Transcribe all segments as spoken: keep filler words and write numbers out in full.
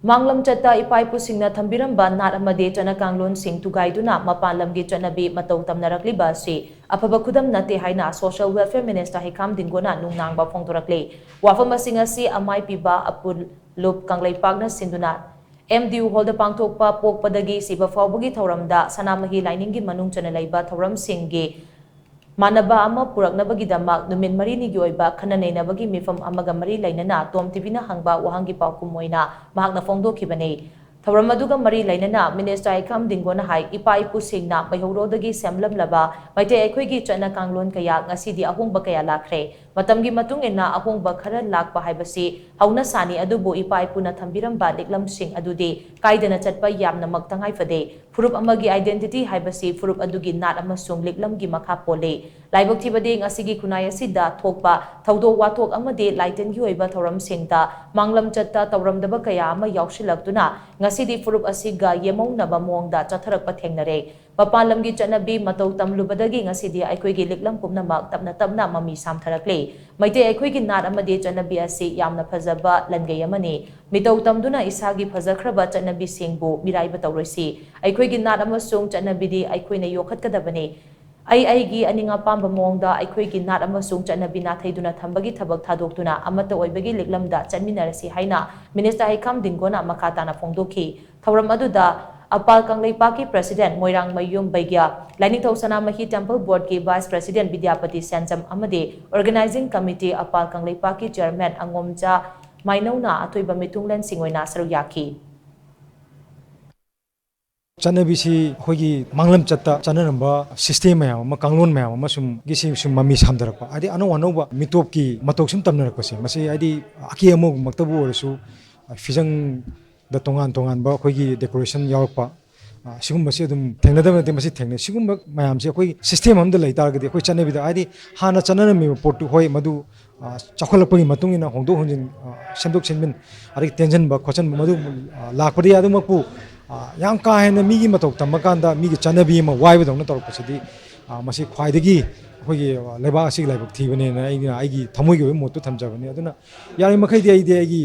ꯃꯥꯡꯂꯝꯆꯠꯇ ꯏꯄꯥ ꯏꯄꯨꯁꯤꯡꯅ ꯊꯝꯕꯤꯔꯝꯕ ꯅꯥꯠ ꯑꯃꯗꯤ ꯆꯠꯅ ꯀꯥꯡꯂꯣꯟꯁꯤꯡ ꯊꯨꯒꯥꯏꯗꯨꯅ ꯃꯄꯥꯟ ꯂꯝꯒꯤ ꯆꯠꯅꯕꯤ ꯃꯇꯧ ꯇꯝꯅꯔꯛꯂꯤꯕ ꯑꯁꯤ ꯑꯐꯕ ꯈꯨꯗꯝ ꯅꯠꯇꯦ ꯍꯥꯏꯅ Social Welfare Minister ꯍꯩꯈꯥꯝ ꯗꯤꯡꯒꯣꯅ ꯅꯨꯡꯅꯥꯡꯕ ꯐꯣꯡꯗꯣꯔꯛꯂꯤ꯫ ꯋꯥꯐꯝ ꯑꯁꯤꯡ ꯑꯁꯤ ꯑꯃꯥꯏ ꯄꯤꯕ ꯑꯄꯨꯂꯨꯞ ꯀꯪꯂꯩꯄꯥꯛꯅ ꯁꯤꯟꯗꯨꯅ ꯑꯦꯝ ꯗꯤ ꯌꯨ ꯍꯣꯜꯗ ꯄꯥꯡꯊꯣꯛꯄ ꯄꯣꯛꯄꯗꯒꯤ ꯁꯤꯕ ꯐꯥꯎꯕꯒꯤ ꯊꯧꯔꯝꯗ ꯁꯅꯥꯃꯍꯤ ꯂꯥꯏꯅꯤꯡꯒꯤ ꯃꯅꯨꯡ ꯆꯟꯅ ꯂꯩꯕ ꯊꯧꯔꯝꯁꯤꯡꯒꯤ ꯃꯥꯟꯅꯕ ꯑꯃ ꯄꯨꯔꯛꯅꯕꯒꯤꯗꯃꯛ ꯅꯨꯃꯤꯠ ꯃꯔꯤꯅꯤꯒꯤ ꯑꯣꯏꯕ ꯈꯟꯅ ꯅꯩꯅꯕꯒꯤ ꯃꯤꯐꯝ ꯑꯃꯒ ꯃꯔꯤ ꯂꯩꯅꯅ ꯇꯣꯝ ꯇꯤꯚꯤꯅ ꯍꯪꯕ ꯋꯥꯍꯪꯒꯤ ꯄꯥꯎꯈꯨꯝ ꯑꯣꯏꯅ ꯃꯍꯥꯛꯅ ꯐꯣꯡꯗꯣꯛꯈꯤꯕꯅꯤ꯫ ꯊꯧꯔꯝ ꯑꯗꯨꯒ ꯃꯔꯤ ꯂꯩꯅꯅ Minister ꯍꯩꯈꯥꯝ ꯗꯤꯡꯒꯣꯅ ꯍꯥꯏ, ꯏꯄꯥ ꯏꯄꯨꯁꯤꯡꯅ ꯃꯩꯍꯧꯔꯣꯗꯒꯤ ꯁꯦꯝꯂꯝꯂꯕ ꯃꯩꯇꯩ ꯑꯩꯈꯣꯏꯒꯤ ꯆꯠꯅ ꯀꯥꯡꯂꯣꯟ ꯀꯌꯥ ꯉꯁꯤꯗꯤ ꯑꯍꯣꯡꯕ ꯀꯌꯥ ꯂꯥꯛꯈ꯭ꯔꯦ꯫ ꯃꯇꯝꯒꯤ ꯃꯇꯨꯡ ꯏꯟꯅ ꯑꯍꯣꯡꯕ ꯈꯔ ꯂꯥꯛꯄ ꯍꯥꯏꯕꯁꯤ ꯍꯧꯅꯁꯥꯅꯤ, ꯑꯗꯨꯕꯨ ꯏꯄꯥ ꯏꯄꯨꯅ ꯊꯝꯕꯤꯔꯝꯕ ꯂꯤꯛꯂꯝꯁꯤꯡ ꯑꯗꯨꯗꯤ ꯀꯥꯏꯗꯅ ꯆꯠꯄ ꯌꯥꯝꯅꯃꯛ ꯇꯉꯥꯏ ꯐꯗꯦ꯫ ꯐꯨꯔꯨꯞ ꯑꯃꯒꯤ identity ꯍꯥꯏꯕꯁꯤ ꯐꯨꯔꯨꯞ ꯑꯗꯨꯒꯤ ꯅꯥꯠ ꯑꯃꯁꯨꯡ ꯂꯤꯛꯂꯝꯒꯤ ꯃꯈꯥ ꯄꯣꯜꯂꯤ꯫ ꯂꯥꯏꯕꯛ ꯊꯤꯕꯗꯤ ꯉꯁꯤꯒꯤ ꯈꯨꯟꯅꯥꯏ ꯑꯁꯤꯗ ꯊꯣꯛꯄ ꯊꯧꯗꯣꯛ ꯋꯥꯊꯣꯛ ꯑꯃꯗꯤ ꯂꯥꯏꯇꯤꯟꯒꯤ ꯑꯣꯏꯕ ꯊꯧꯔꯝꯁꯤꯡꯗ ꯃꯥꯡꯂꯝ ꯆꯠꯇ ꯇꯧꯔꯝꯗꯕ ꯀꯌꯥ ꯑꯃ ꯌꯥꯎꯁꯤꯜꯂꯛꯇꯨꯅ ꯉꯁꯤꯗꯤ ꯐꯨꯔꯨꯞ ꯑꯁꯤꯒ ꯌꯦꯃꯧꯅꯕ ꯃꯑꯣꯡꯗ ꯆꯠꯊꯔꯛꯄ ꯊꯦꯡꯅꯔꯦ꯫ ꯃꯄꯥꯟ ꯂꯝꯒꯤ ꯆꯠꯅꯕꯤ ꯃꯇꯧ ꯇꯝꯂꯨꯕꯗꯒꯤ ꯉꯁꯤꯗꯤ ꯑꯩꯈꯣꯏꯒꯤ ꯂꯤꯛꯂꯝ ꯄꯨꯝꯅꯃꯛ ꯇꯞꯅ ꯇꯞꯅ ꯃꯃꯤ ꯁꯥꯝꯊꯔꯛꯂꯤ꯫ ꯃꯩꯇꯩ ꯑꯩꯈꯣꯏꯒꯤ ꯅꯥꯠ ꯑꯃꯗꯤ ꯆꯠꯅꯕꯤ ꯑꯁꯤ ꯌꯥꯝꯅ ꯐꯖꯕ ꯂꯟꯒꯩ ꯑꯃꯅꯤ꯫ ꯃꯤꯇꯧ ꯇꯝꯗꯨꯅ ꯏꯁꯥꯒꯤ ꯐꯖꯈ꯭ꯔꯕ ꯆꯠꯅꯕꯤꯁꯤꯡꯕꯨ ꯃꯤꯔꯥꯏꯕ ꯇꯧꯔꯣꯏꯁꯤ꯫ ꯑꯩꯈꯣꯏꯒꯤ ꯅꯥꯠ ꯑꯃꯁꯨꯡ ꯆꯠꯅꯕꯤꯗꯤ ꯑꯩꯈꯣꯏꯅ ꯌꯣꯛꯈꯠꯀꯗꯕꯅꯤ꯫ ꯑꯩ ꯑꯩꯒꯤ ꯑꯅꯤꯡ ꯑꯄꯥꯝꯕ ꯃꯑꯣꯡꯗ ꯑꯩꯈꯣꯏꯒꯤ ꯅꯥꯠ ꯑꯃꯁꯨꯡ ꯆꯠꯅꯕꯤ ꯅꯥꯊꯩꯗꯨꯅ ꯊꯝꯕꯒꯤ ꯊꯕꯛ ꯊꯥꯗꯣꯛꯇꯨꯅ ꯑꯃꯠꯇ ꯑꯣꯏꯕꯒꯤ ꯂꯤꯛꯂꯝꯗ ꯆꯠꯃꯤꯟꯅꯔꯁꯤ ꯍꯥꯏꯅ Minister ꯍꯩꯈꯥꯝ ꯗꯤꯡꯒꯣꯅ ꯃꯈꯥ ꯇꯥꯅ ꯐꯣꯡꯗꯣꯛꯈꯤ꯫ ꯊꯧꯔꯝ ꯑꯗꯨꯗ ꯑꯄꯥꯜ ꯀꯪꯂꯩꯄꯥꯛꯀꯤ President ꯃꯣꯏꯔꯥꯡꯃꯌꯨꯝ ꯕꯩꯒ꯭ꯌꯥ, ꯂꯥꯏꯅꯤꯡꯊꯧ ꯁꯅꯥꯃꯍꯤ Temple Board ꯀꯤ Vice President ꯕꯤꯗ꯭ꯌꯥꯄꯇꯤ ꯁꯦꯟꯖꯝ ꯑꯃꯗꯤ Organizing Committee ꯑꯄꯥꯜ ꯀꯪꯂꯩꯄꯥꯛꯀꯤ Chairman ꯑꯉꯣꯝꯆꯥ ꯃꯥꯏꯅꯧꯅ ꯑꯊꯣꯏꯕ ꯃꯤꯊꯨꯡꯂꯦꯟꯁꯤꯡ ꯑꯣꯏꯅ ꯁꯔꯨꯛ ꯌꯥꯈꯤ꯫ ꯆꯠꯅꯕꯤꯁꯤ ꯑꯩꯈꯣꯏꯒꯤ ꯃꯥꯡꯂꯝ ꯆꯠꯇ ꯆꯠꯅꯔꯝꯕ system ꯃꯌꯥꯝ ꯑꯃ, ꯀꯥꯡꯂꯣꯟ ꯃꯌꯥꯝ ꯑꯃ ꯁꯨꯝ ꯒꯤꯁꯤ ꯁꯨꯝ ꯃꯃꯤ ꯁꯥꯝꯊꯔꯛꯄ, ꯍꯥꯏꯗꯤ ꯑꯅꯧ ꯑꯅꯧꯕ ꯃꯤꯇꯣꯞꯀꯤ ꯃꯇꯧ ꯁꯨꯝ ꯇꯝꯅꯔꯛꯄꯁꯦ, ꯃꯁꯤ ꯍꯥꯏꯗꯤ ꯑꯀꯦ ꯑꯃꯧꯃꯛꯇꯕꯨ ꯑꯣꯏꯔꯁꯨ, ꯐꯤꯖꯪꯗ ꯇꯣꯉꯥꯟ ꯇꯣꯉꯥꯟꯕ ꯑꯩꯈꯣꯏꯒꯤ decoration ꯌꯥꯎꯔꯛꯄ, ꯑ, ꯁꯤꯒꯨꯝꯕꯁꯤ ꯑꯗꯨꯝ ꯊꯦꯡꯅꯗꯕ ꯅꯠꯇꯦ, ꯃꯁꯤ ꯊꯦꯡꯅꯩ꯫ ꯁꯤꯒꯨꯝꯕ ꯃꯌꯥꯝꯁꯦ ꯑꯩꯈꯣꯏ system ꯑꯃꯗ ꯂꯩ ꯇꯥꯔꯒꯗꯤ ꯑꯩꯈꯣꯏ ꯆꯠꯅꯕꯤꯗ, ꯍꯥꯏꯗꯤ ꯍꯥꯟꯅ ꯆꯠꯅꯔꯝꯃꯤꯕ ꯄꯣꯠꯇꯨ, ꯍꯣꯏ, ꯃꯗꯨ, ꯑ, ꯆꯥꯎꯈꯠꯂꯛꯄꯒꯤ ꯃꯇꯨꯡ ꯏꯟꯅ ꯍꯣꯡꯗꯣꯛ ꯍꯣꯡꯖꯤꯟ, ꯑ, ꯁꯦꯝꯗꯣꯛ ꯁꯦꯝꯖꯤꯟ, ꯑꯗꯒꯤ ꯇꯦꯟꯁꯤꯟꯕ ꯈꯣꯠꯆꯤꯟꯕ ꯃꯗꯨ, ꯑ, ꯂꯥꯛꯄꯗꯤ ꯌꯥꯏ꯫ ꯑꯗꯨꯃꯛꯄꯨ, ꯑ, ꯌꯥꯝ ꯀꯥ ꯍꯦꯟꯅ ꯃꯤꯒꯤ ꯃꯇꯧ ꯇꯝꯕ ꯀꯥꯟꯗ ꯃꯤꯒꯤ ꯆꯠꯅꯕꯤ ꯑꯃ ꯋꯥꯏꯕꯗꯧꯅ ꯇꯧꯔꯛꯄꯁꯤꯗꯤ, ꯑ, ꯃꯁꯤ ꯈ꯭ꯋꯥꯏꯗꯒꯤ ꯑꯩꯈꯣꯏꯒꯤ, ꯑ, ꯂꯩꯕꯥꯛ ꯑꯁꯤꯒꯤ ꯂꯥꯏꯕꯛ ꯊꯤꯕꯅꯦꯅ ꯑꯩꯅ ꯑꯩꯒꯤ ꯊꯃꯣꯏꯒꯤ ꯑꯣꯏꯕ ꯃꯣꯠꯇꯨ ꯊꯝꯖꯕꯅꯤ꯫ ꯑꯗꯨꯅ ꯌꯥꯔꯤꯃꯈꯩꯗꯤ ꯑꯩꯗꯤ ꯑꯩꯒꯤ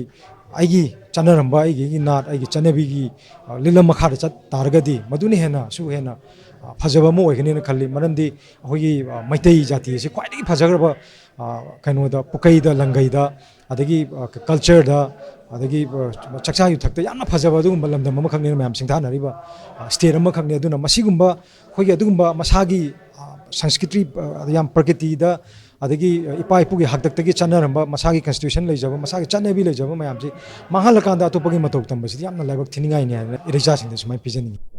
ꯑꯩꯒꯤ ꯆꯠꯅꯔꯝꯕ, ꯑꯩꯒꯤ, ꯑꯩꯒꯤ ꯅꯥꯠ, ꯑꯩꯒꯤ ꯆꯠꯅꯕꯤꯒꯤ, ꯑ, ꯂꯤꯂꯝ ꯃꯈꯥꯗ ꯆꯠ ꯇꯥꯔꯒꯗꯤ ꯃꯗꯨꯅ ꯍꯦꯟꯅꯁꯨ ꯍꯦꯟꯅ, ꯑ, ꯐꯖꯕ ꯑꯃ ꯑꯣꯏꯒꯅꯤꯅ ꯈꯜꯂꯤ꯫ ꯃꯔꯝꯗꯤ ꯑꯩꯈꯣꯏꯒꯤ, ꯑ, ꯃꯩꯇꯩ ꯖꯥꯇꯤ ꯑꯁꯤ ꯈ꯭ꯋꯥꯏꯗꯒꯤ ꯐꯖꯈ꯭ꯔꯕ, ꯑ, ꯀꯩꯅꯣꯗ, ꯄꯨꯀꯩꯗ, ꯂꯪꯒꯩꯗ, ꯑꯗꯒꯤ, ꯑ, ꯀꯜꯆꯔꯗ, ꯑꯗꯒꯤ, ꯑ, ꯆꯥꯛꯆꯥ ꯌꯨꯊꯛꯇ ꯌꯥꯝꯅ ꯐꯖꯕ ꯑꯗꯨꯒꯨꯝꯕ ꯂꯝꯗꯝ ꯑꯃꯈꯛꯅꯦꯅ ꯃꯌꯥꯝ ꯁꯤꯡꯊꯥꯅꯔꯤꯕ, ꯑ, ꯁ꯭ꯇꯦꯠ ꯑꯃꯈꯛꯅꯤ꯫ ꯑꯗꯨꯅ ꯃꯁꯤꯒꯨꯝꯕ ꯑꯩꯈꯣꯏꯒꯤ ꯑꯗꯨꯒꯨꯝꯕ ꯃꯁꯥꯒꯤ, ꯑ, ꯁꯪꯁꯀ꯭ꯔꯤꯇꯤ, ꯑ, ꯌꯥꯝ ꯄ꯭ꯔꯀꯤꯇꯤꯗ, ꯑꯗꯒꯤ, ꯑ, ꯏꯄꯥ ꯏꯄꯨꯒꯤ ꯍꯥꯛꯇꯛꯇꯒꯤ ꯆꯠꯅꯔꯝꯕ, ꯃꯁꯥꯒꯤ ꯀꯟꯁꯇꯤꯇ꯭ꯌꯨꯁꯟ ꯂꯩꯖꯕ, ꯃꯁꯥꯒꯤ ꯆꯠꯅꯕꯤ ꯂꯩꯖꯕ ꯃꯌꯥꯝꯁꯤ ꯃꯥꯡꯍꯜꯂꯀꯥꯟꯗ ꯑꯇꯣꯞꯄꯒꯤ ꯃꯇꯧ ꯇꯝꯕꯁꯤꯗꯤ ꯌꯥꯝꯅ ꯂꯥꯏꯕꯛ ꯊꯤꯅꯤꯡꯉꯥꯏꯅꯤ ꯍꯥꯏꯅ ꯏꯔꯩꯆꯥꯁꯤꯡꯗ ꯁꯨꯃꯥꯏꯅ ꯄꯤꯖꯅꯤꯡꯉꯤ꯫